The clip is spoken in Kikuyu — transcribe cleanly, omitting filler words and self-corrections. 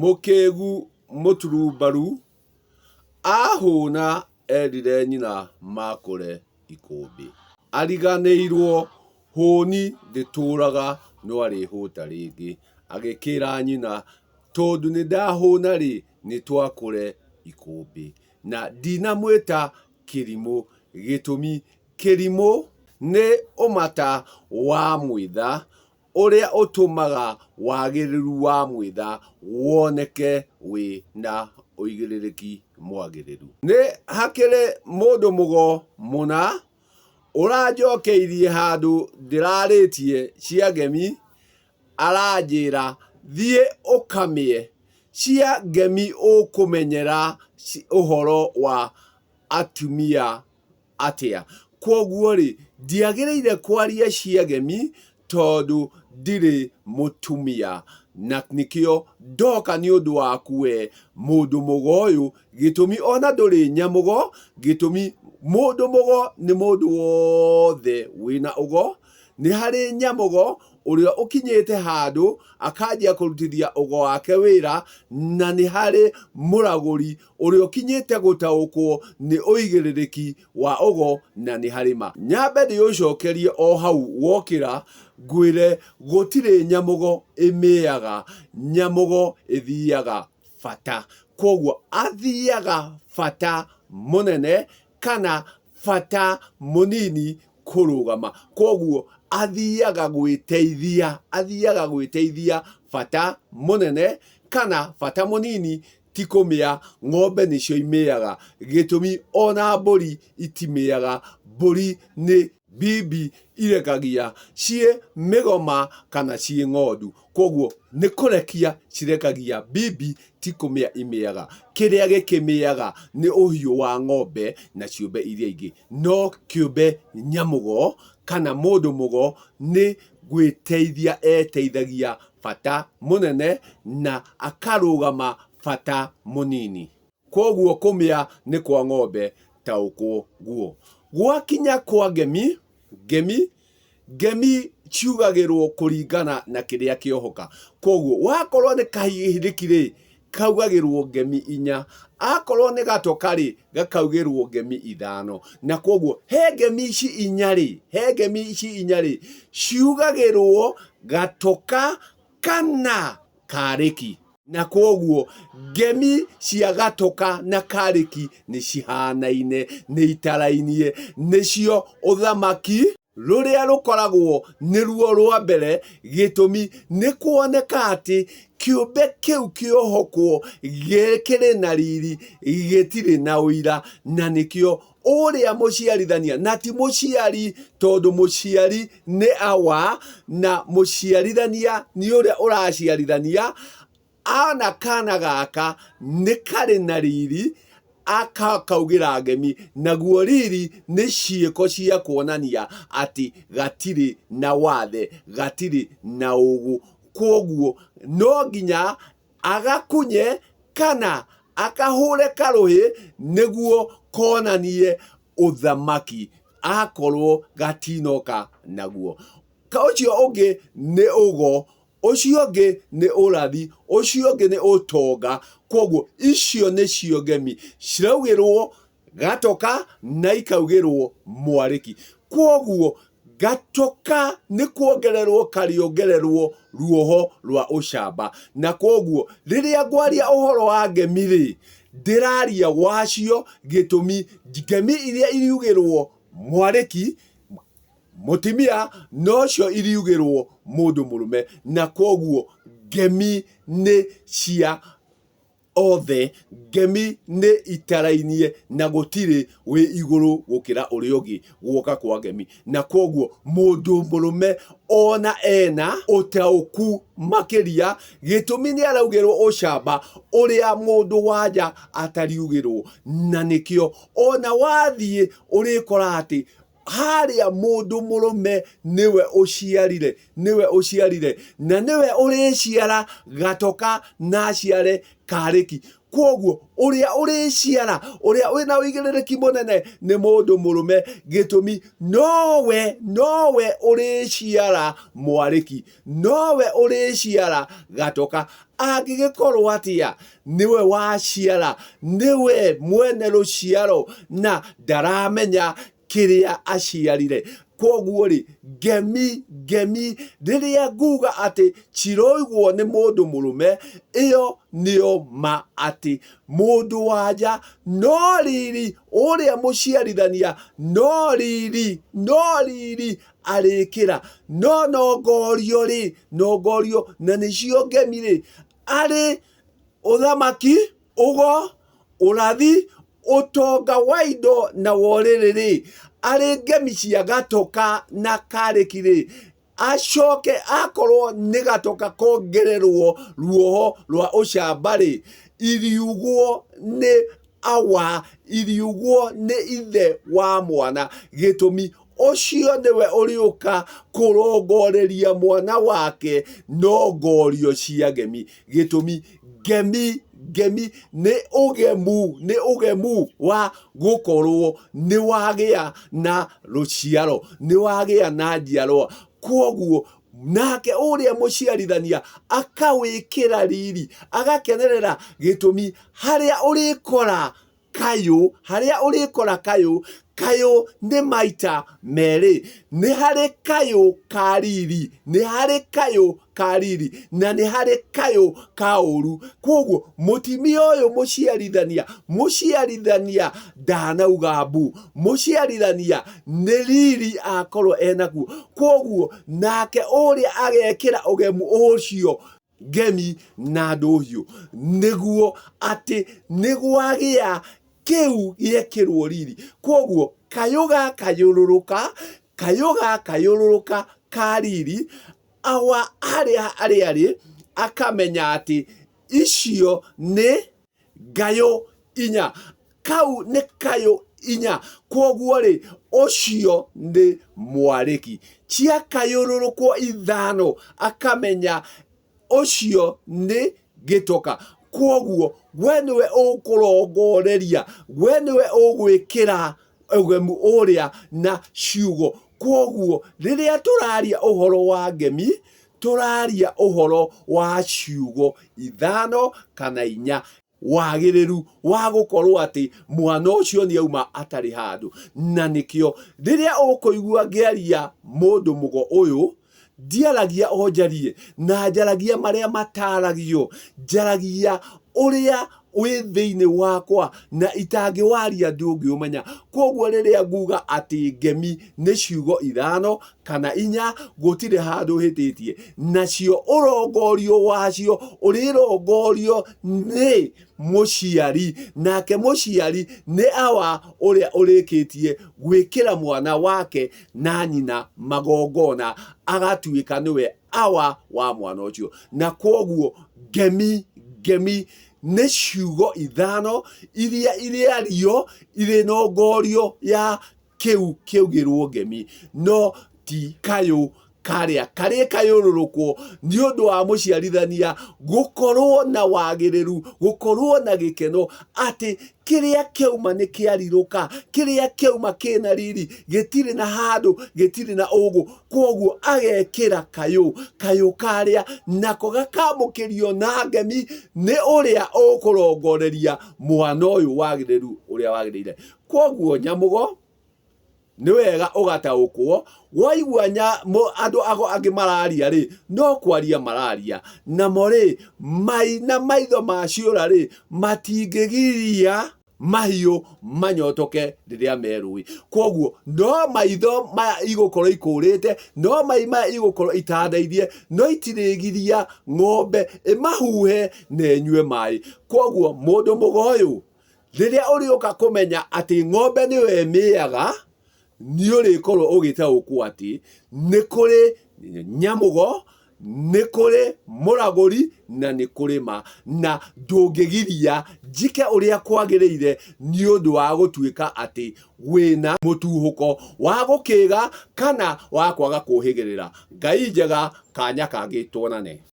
Mũkĩgu mũturumbaru ahũna erire nyina makũre ikũmbĩ. Ariganĩirwo hũni ndĩtũraga no arĩhũta rĩngĩ. Agĩkĩra nyina tondũ nĩndahũna rĩ, nĩtwakũre ikũmbĩ. Na ndinamwĩta kĩrimũ gĩtũmi kĩrimũ nĩ ũmata wa mwĩtha ũrĩa ũtũmaga wagĩrĩru wa mwĩtha woneke wĩ na ũigĩrĩrĩki mwagĩrĩru. Nĩ hakĩrĩ mũndũ mũgo mũna ũranjokeirie handũ ndĩrarĩtie cia ngemi aranjĩra thiĩ ũkamĩe cia ngemi ũkũmenyera ũhoro wa atumia atĩa? Kwoguo-rĩ, ndiagĩrĩire kwaria cia ngemi tondũ ndirĩ mũtumia. Na nĩkĩo ndoka nĩ ũndũ waku we mũndũ mũgo ũyũ, gĩtũmi ona ndũrĩ nyamũgo, gĩtũmi mũndũ mũgo nĩ mũndũ wothe wĩna ũgo. Nĩ harĩ nyamũgo ũrĩa ũkinyĩte handũ akanjia kũrutithia ũgo wake wĩra, na nĩ harĩ mũragũri ũrĩa ũkinyĩte gũtaũkwo nĩ ũigĩrĩrĩki wa ũgo na nĩ harĩ ma. Nyambe ndĩũcokerie o hau wokĩra ngwĩre gũtirĩ nyamũgo ĩmĩaga, nyamũgo ĩthiaga bata. Kwoguo athiaga bata mũnene kana bata mũnini kũrũgama. Kwoguo athiaga gwĩteithia, athiaga gwĩteithia bata mũnene kana bata mũnini ti kũmĩa, ng'ombe nĩcio imĩaga, gĩtũmi ona mbũri itimĩaga, mbũri nĩ mbimbi irekagia ciĩ mĩgoma kana ciĩ ng'ondu, kwoguo nĩ kũrekia cirekagia mbimbi ti kũmĩa imĩaga, kĩrĩa gĩkĩmĩaga nĩ ũhiũ wa ng'ombe na ciũmbe iria ingĩ, no kĩũmbe nyamũgo kana mũndũ mũgo nĩ gwĩteithia eteithagia bata mũnene na akarũgama bata mũnini. Kwoguo kũmĩa nĩ kwa ng'ombe taũkwo guo. Gwakinya kwa ngemi, ngemi, ngemi ciugagĩrwo kũringana na kĩrĩa kĩohoka. Kwoguo wakorwo nĩ kahiriki rĩ, kaugagĩrwo ngemi inya, akorwo nĩ gatoka rĩ, gakaugĩrwo ngemi ithano. Na kwoguo he ngemi ici inya rĩ, he ngemi ici inya rĩ, ciugagĩrwo gatoka kana karĩki. Na kwoguo ngemi cia gatoka na karĩki nĩ cihanaine, nĩ itarainie, nĩcio ũthamaki rũrĩa rũkoragwo nĩruo rwa mbere, gĩtũmi nĩ kuoneka atĩ kĩũmbe kĩu kĩohokwo kĩrĩ na riri gĩtirĩ na ũira, na nĩkĩo ũrĩa mũciarithania, na ti mũciari tondũ mũciari nĩ awa, na mũciarithania nĩ ũrĩa ũraciarithania, Ana kana gaka nĩ karĩ na riri akakaugĩra ngemi, naguo riri nĩ ciĩko cia kuonania atĩ gatirĩ na wathe, gatirĩ na ũgũ. Kwoguo no nginya agakunye kana akahũre karũhĩ nĩguo konanie ũthamaki akorwo gatinoka naguo. Ũcio ũngĩ nĩ ũgo. Ũcio ũngĩ nĩ ũrathi, ũcio ũngĩ nĩ ũtonga. Kwoguo icio nĩcio ngemi ciraugĩrwo gatoka na ikaugĩrwo mwarĩki. Kwoguo gatoka nĩ kuongererwo karĩongererwo ruoho rwa ũcamba. Na kwoguo rĩrĩa ngwaria ũhoro wa ngemi rĩ, ndĩraria wacio gĩtũmi ngemi iria iriugĩrwo mwarĩki Mũtimia nocio iriugĩrwo mũndũ mũrũme na kwoguo ngemi nĩ cia othe, ngemi nĩ itarainie na gũtirĩ wĩ igũrũ gũkĩra ũrĩa ũngĩ guoka kwa ngemi, na kwoguo mũndũ mũrũme ona ena ũtaũku makĩria, gĩtũmi nĩ araugĩrwo ũcamba ũrĩa mũndũ wa nja atariugĩrwo, na nĩkĩo ona wathiĩ ũrĩkora atĩ Harĩa mũndũ mũrũme nĩwe ũciarire, nĩwe ũciarire, na nĩwe ũrĩciara gatoka na aciare karĩki. Kwoguo ũrĩa ũrĩciara, ũrĩa wĩna ũigĩrĩrĩki mũnene nĩ mũndũ mũrũme, gĩtũmi nowe, nowe ũrĩciara mwarĩki, nowe ũrĩciara gatoka. Angĩgĩkorwo atĩa? Nĩwe waciara, nĩwe mwene rũciaro na ndaramenya kĩrĩa aciarire. Kwoguo rĩ, ngemi, ngemi, rĩrĩa nguga atĩ ciroigwo nĩ mũndũ mũrũme, ĩyo nĩyo ma atĩ mũndũ wanja no riri ũrĩa mũciarithania no riri, no riri arĩkĩra. No nongorio rĩ, nongorio na nĩcio ngemi rĩ, arĩ ũthamaki, ũgo, ũrathi, ũtonga wa indo na worĩrĩ-rĩ, arĩ ngemi cia gatoka na karĩki-rĩ, acoke akorwo nĩ gatoka kongererwo ruoho rwa ũcamba-rĩ, iriugwo nĩ awa, iriugwo nĩ ithe wa mwana. Gĩtũmi, ũcio nĩwe ũrĩũka kũrongoreria mwana wake nongorio cia ngemi. Gĩtũmi, ngemi, ngemi nĩ ũgemu, nĩ ũgemu wa gũkorwo nĩ wagĩa na rũciaro, nĩ wagĩa na njiarwa. Kwoguo nake ũrĩa mũciarithania akawĩkĩra riri, agakenerera gĩtũmi harĩa ũrĩkora kayũ, harĩa ũrĩkora kayũ, kayũ nĩ maita merĩ, nĩ harĩ kayũ ka riri, nĩ harĩ kayũ ka riri, na nĩ harĩ kayũ ka ũru. Kwoguo mũtimia ũyũ mũciarithania, mũciarithania ndanauga mbu, mũciarithania nĩ riri akorwo enaguo. Kwoguo nake ũrĩa agekĩra ũgemu ũcio ngemi na ndũhiũ, nĩguo atĩ nĩgwagĩa kĩu gĩekĩrwo riri. Kwoguo kayũ gakayũrũrũka, kayũ gakayũrũrũka ka riri, awa harĩa arĩa arĩ akamenya atĩ icio nĩ ngayũ inya. Kau nĩ kayũ inya. Kwoguo rĩ, ũcio nĩ mwarĩki. Ciakayũrũrũkwo ithano, akamenya ũcio nĩ gĩtoka. Kwoguo we nĩwe ũkũrongoreria, we nĩwe ũgwĩkĩra ũgemu ũrĩa na ciugo. Kwoguo rĩrĩa tũraria ũhoro wa ngemi, tũraria ũhoro wa ciugo ithano kana inya. Wagĩrĩru wa gũkorwo atĩ mwana ũcio nĩ auma atarĩ handũ. Na nĩkĩo rĩrĩa ũkũigua ngĩaria mũndũ mũgo ũyũ, ndiaragia o njarie, na njaragia marĩa mataragio, njaragia ũrĩa wĩ thĩinĩ wakwa na itangĩwaria ndũngĩũmenya. Kwoguo rĩrĩa nguga atĩ ngemi nĩ ciugo ithano kana inya, gũtirĩ handũ hĩtĩtie. Nacio ũrongorio wacio ũrĩrongorio nĩ mũciari, nake mũciari nĩ awa ũrĩa ũrĩkĩtie gwĩkĩra mwana wake na nyina magongona, agatuĩka nĩwe awa wa mwana ũcio. Na kwoguo ngemi, ngemi nĩ ciugo ithano iria irĩario irĩ nongorio ya kĩu kĩaugĩrwo ngemi, no ti kayũ karĩa karĩ kayũrũrũkwo nĩ ũndũ wa mũciarithania gũkorwo na wagĩrĩru, gũkorwo na gĩkeno atĩ kĩrĩa kĩauma nĩ kĩarirũka, kĩrĩa kĩauma kĩna riri, gĩtirĩ na handũ, gĩtirĩ na ũgũ. Kwoguo agekĩra kayũ, kayũ karĩa nako gakamũkĩrio na ngemi nĩ ũrĩa ũkũrongoreria mwana ũyũ wagĩrĩru ũrĩa wagĩrĩire. Kwoguo nyamũgo, nĩ wega ũgataũkwo, waigua andũ ago angĩ mararia rĩ, no kwaria mararia, namo rĩ, mai na maitho ma ciũra rĩ, matingĩgiria mahiũ manyotoke rĩrĩa me rũĩ. Kwoguo no maitho maya igũkorwo ikũrĩte, no mai maya igũkorwo itandairie, no itirĩgiria ng'ombe ĩmahuhe na ĩnyue maĩ. Kwoguo mũndũ mũgo ũyũ, Rĩrĩa ũrĩũka kũmenya atĩ ng'ombe nĩyo ĩmĩaga, nĩ ũrĩkorwo ũgĩtaũkwo atĩ nĩ kũrĩ nyamũgo Nĩ kũrĩ mũragũri na nĩ kũrĩ ma, na ndũngĩgiria njike ũrĩa kwagĩrĩire nĩ ũndũ wa gũtuĩka atĩ wĩna mũtuhũko wa gũkĩga kana wa kwaga kũhĩgĩrĩra. Ngai njega, kanya kangĩ tuonane.